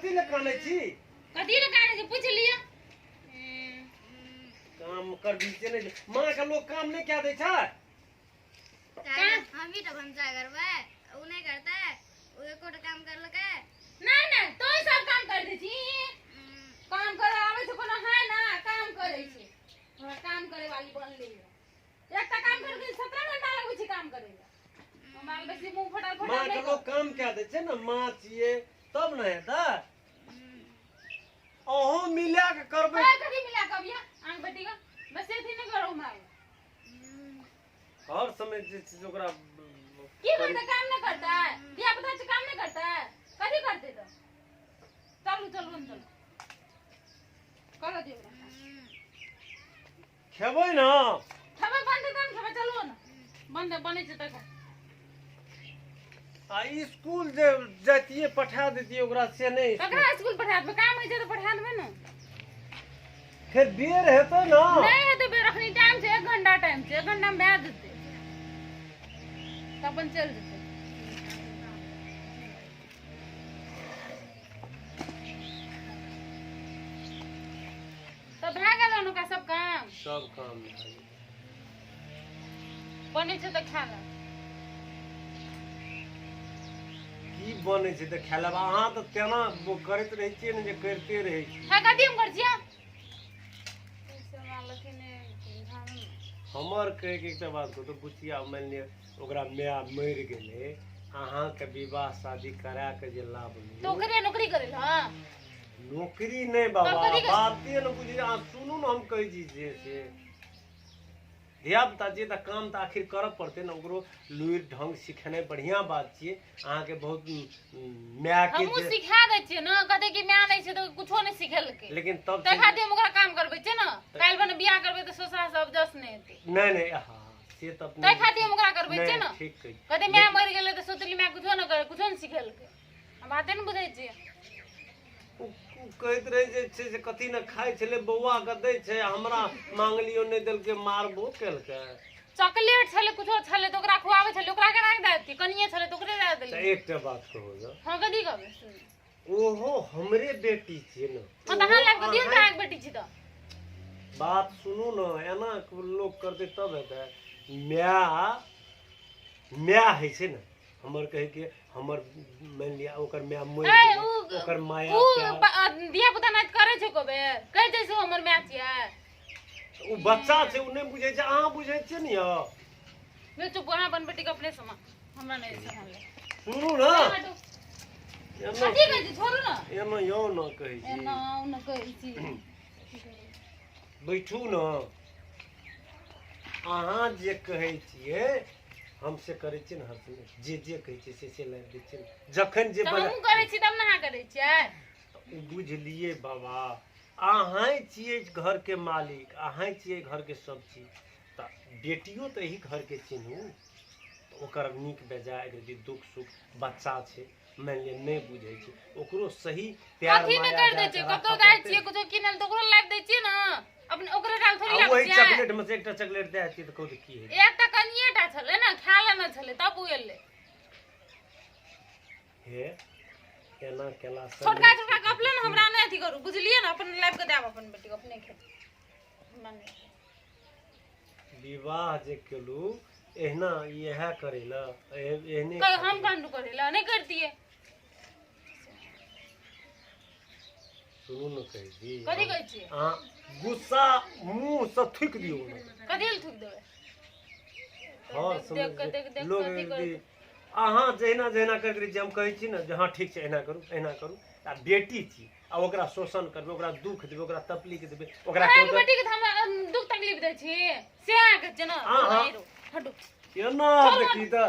कथी लए कानै छी? कथी लए कानै छी पूछि लिअ। काम करबी से नहि, माँ के लोग काम नहि कए दै छै। हम ही तऽ भनसा करबै, ओ नहि करतै? ओ एकोटा काम करलकै? नहि नहि, तों सब काम कर दै छी। काम करे आबै छै कोनो? है ना काम करै छै। हमरा काम करे वाली बनले एकटा काम करके 17 घंटा लगै छै काम करे ला। हमरा बेसी मुंह फटल फटल माँ के नहि। लोग काम कए दै छै ने, माँ छियै तब ने हेतै। अहूँ मिला के करबै। ओए, कथी मिला के अबिया अहाँके बेटी के बस अथी नहि करू हमरा। हर समय जे छै से ओकरा की करतै? काम नहि करतै? धिया पुता छै, काम नहि करतै? कथी करतै? तऽ चलू चलू, हम चलू करऽ दियौ ओकरा। खेबै ने? खेबै, बनतै तहन खेबै। चलू ने, बनतै, बनै छै तखन। आ स्कूल जे जैतियै, पठा दैतियै ओकरा से नहि? ककरा स्कूल पठा देबै? काम होइ छै तऽ पठा देबै ने। फेर बेर हेतै ने। नहि हेतै बेर, अखनी टाइम छै, 1 घंटा टाइम छै। 1 घंटा मे भए जेतै तऽ अपन चलि जेतै। तऽ भए गेल हुनका सब काम? सब काम भए गेल। बनै छै तऽ खा ले। की बनै छै तऽ खाय लेब? अहाँ तऽ तेना करैत रहै छियै ने जे करिते रहै छी। हँ, कथी हम करै छियै? हमर कहैके एकटा बात कहू तऽ बुचिया, मानि लिअ ओकरा माय मरि गेलै, अहाँके विवाह शादी करा के जे लाभ तऽ ओकरे नौकरी करै लए? नौकरी नहि बाबा। तब कथी करै? बाते ने बुझै अहाँ। सुनू ने, हम कहै छी जे से धिया पुता छियै तऽ काम तऽ आखिर करऽ पड़तै ने। ओकरो लुरि ढंग सिखेनाइ बढ़िआँ बात छियै। अहाँके बहुत मायके हमहूँ जे सिखा दै छियै ने। कहतै कि माय नहि छै तऽ कुछो नहि सिखेलकै। लेकिन तब ताहि खातिर हम ओकरा काम करबै छियै ने। काल्हि भने बियाह करबै तऽ ससुरा से अबजस नहि हेतै। नहि नहि, हँ, से तऽ अपने ताहि खातिर हम ओकरा करबै छियै नहि ने। ठीक कहै छी। कहतै माय मरि गेलै तऽ सोचली माय कुछो नहि करे, कुछो नहि सिखेलकै। हम बाते ने बुझै छियै। उ उ कहैत रहै जे छै से कथी ने खाइ छलै, बौआ के दै छै, हमरा मांगलियो नहि देलकै, मारबो केलकै। चॉकलेट छलै, कुछो छलै तऽ ओकरा खुआबै छलै। ओकरा केना के दए देतियै? कनिये छलै तऽ ओकरे दए तऽ देलियै। एकटा बात कहू ने। हँ, कथी कहबै? सुनू। ओहो हमरे बेटी छियै ने। हँ तऽ अहाँ लाबि कऽ दियौ ने, तऽ अहाँ अहाँके बेटी छी तऽ। बात सुनू ने, एना लोक करतै तब हेतै? माय माय होइ छै ने। हमर कहैके हमर मानि लिअ ओकर माय मरि ए, गेलै, ओकर माया उ प्यार धिया पुता नाच करै छै को बेर, कहै छै से हमर माय छियै। ओ बच्चा छै, ओ नहि बुझै छै। अहाँ बुझै छियै ने यौ। यो चुप, अहाँ अपन बेटी के अपने समा, हमरा नहि सम्हारले। सुनू ने। हटू। एना कथी कहै छी? छोड़ू ने। एना यौ ने कहै छी। एना ओना कहै छी। बैठू ने। अहाँ जे कहै छियै हम से करै छियै ने। हर समय जे जे कहै छियै से से लाबि दै छियै ने। जखन जे तऽ बना हमहूँ करै छी तब ने अहाँ करै छियै। ओ बुझलियै बाबा, अहाँ छियै घरके मालिक, अहाँ छियै घरके सब चीज, तऽ बेटियो तऽ एही घरके चिन्हू। तऽ ओकर नीक बेजाय एक रति दुःख सुख, बच्चा छै, मानि लिअ नहि बुझै छै, ओकरो सही प्यार कथी नहि माया कर दै दए छियै? कऽ कतौ राखऽ जाइ पड़तै। छियै कुछो किनल तऽ ओकरो लाबि दै छियै ने। अपने ओकरे डाल थोड़ी आ लाबै ओहि छियै। चॉकलेट मे से एकटा चॉकलेट दए दियै तऽ कहू तऽ की हेतै? एकटा कनिये टा छलै ने, खा लेने छलै तब उ एलै। हे, एना केला से छोटका नहि छोटका गप ले ने, हमरा नहि अथी करू, बुझलियै ने? अपन लाबि कऽ देब, अपन बेटीके अपने खेतै, हमरा नहि। विवाह जे केलू एहिना इएह करै लए, एहने कहि हम कांडू करै लए नहि करतियै। सुनू ने, कहै छी। कथी कहै छियै? अहाँ गुस्सा मुँह से थुकि दियौ ने। कथी लए थूकि देबै? हर देख समय देख कऽ देख देख लोक कथी करै? अहाँ जहिना जहिना करैत रहै छी, हम कहै छी ने जे हँ ठीक छै, एना करू, एना करू। आ बेटी छी आ ओकरा शोषण करबै, ओकरा दुःख देबै, ओकरा तकलीफ देबै, ओकरा अहाँके कहबै बेटीके तऽ हम दुःख तकलीफ दै छी से अहाँके छै ने? अहाँ हटू। एना देखी तऽ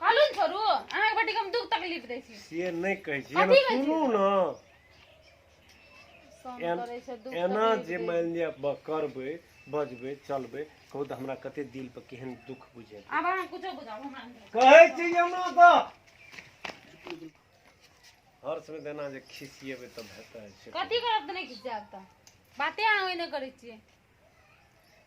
कहलू ने छोड़ू, अहाँके बेटीके हम दुःख तकलीफ दै छी से नहि कहै छी। कथी एना कहै छी? सुनू ने। सहन करै छै दुःख एना तकलीफ जे दै। मानि लिअ करबै, बजबै, चलबै, कहू तऽ हमरा कते दिल पर केहन दुःख बुझेतै? आब अहाँ कुछो बुझाउ, हमरा नहि। कहै छी एना तऽ हर समय तऽ एना जे खिसिएबै तब हेतै से? कथी करब तऽ नहि खिसियाब? तऽ बाते अहाँ ओहिने करै छियै।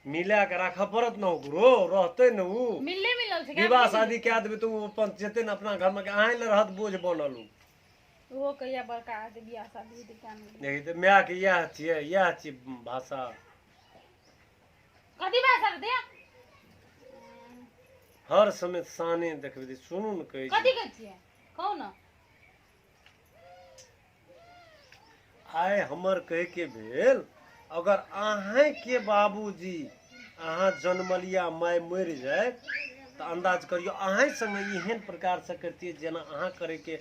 मिला के राखऽ पड़त ने, ओकरो रहतै ने उ। मिलले मिलल छै। विवाह शादी कए देबै तऽ ओ अपन जेतै ने अपना घरमे, अहाँ लए रहत बोझ बनल उ। ओहो कहिया बड़का हेतै, बियाह शादी हेतै क्या नहि। देखी तऽ मायके इएह छियै, इएह छियै भाषा। कथी भाषा रे दैया? हर समय साने देखबै तऽ सुनू ने कहै कथी छी। कहै छियै, कहू ने। आइ हमर कहैके भेल, अगर अहाँके बाबूजी अहाँ जन्मलिया माय मरि जायत तऽ अन्दाज करियौ अहाँ संगे एहन प्रकारसँ करतियै जेना अहाँ करैके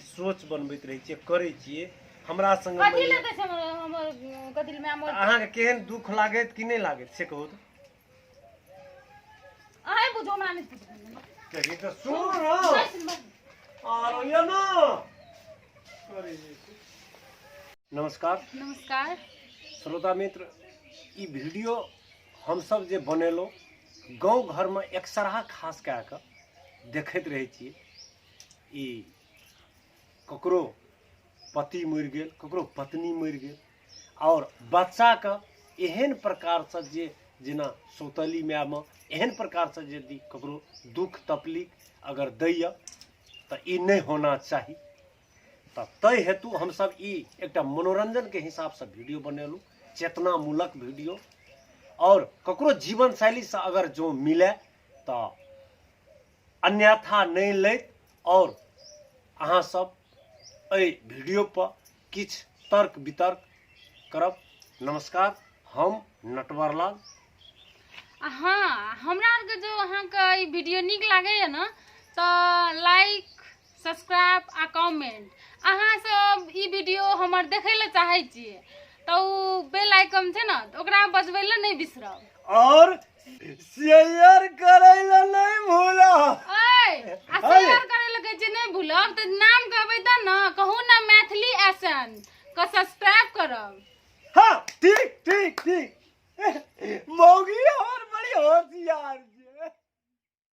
सोच बनबैत रहै छियै, करै छियै हमरा संगे। कथी मानि लिअ, लेतै छै हमर हमर कथी लए माय तऽ मर? अहाँके केहन दुःख लागैत कि नहि लागैत, से कहू तऽ। अहाँ बुझू, हमरा नहि बुझू। देखी तऽ सुनू ने। बस बस। आरो ये ना। नमस्कार। नमस्कार श्रोता मित्र, ई वीडियो हमसब जे बनेलहुँ, गाँव घरमे एकसरहा खास कए कऽ देखैत रहै छियै, ई ककरो पति मरि गेल, ककरो पत्नी मरि गेल, आओर बच्चाके एहन प्रकारसँ जे जेना सौतेली मायमे एहन प्रकारसँ जे यदि ककरो दुःख तकलीफ अगर दैए तऽ ई नहि होना चाही। तऽ ताहि हेतु हमसब ई एकटा मनोरञ्जनके हिसाबसँ वीडियो बनेलहुँ, चेतनामूलक वीडियो, आओर ककरो जीवन शैलीसँ अगर जँ मिले तऽ अन्यथा नहि लैत, आओर अहाँ सब एहि वीडियो पर किछु तर्क वितर्क करब। नमस्कार, हम नटवर लाल। हँ, हमरा आरके जो अहाँके ई वीडियो नीक लागैए ने तऽ लाइक, सब्सक्राइब आ कमेंट। अहाँ सब ई वीडियो हमर देखै लए चाहै छियै तऽ ओ बेल आइकन छै ने, तऽ ओकरा बजबै लए नहि बिसरब और शेयर करै लए नहि भूलब। ऐ आ शेयर करै लए कहै छियै नहि भूलब तऽ नाम कहबै तऽ ने कहू ने, मैथिली एसन के सब्सक्राइब करब। हाँ, ठीक ठीक ठीक। मौगी हमर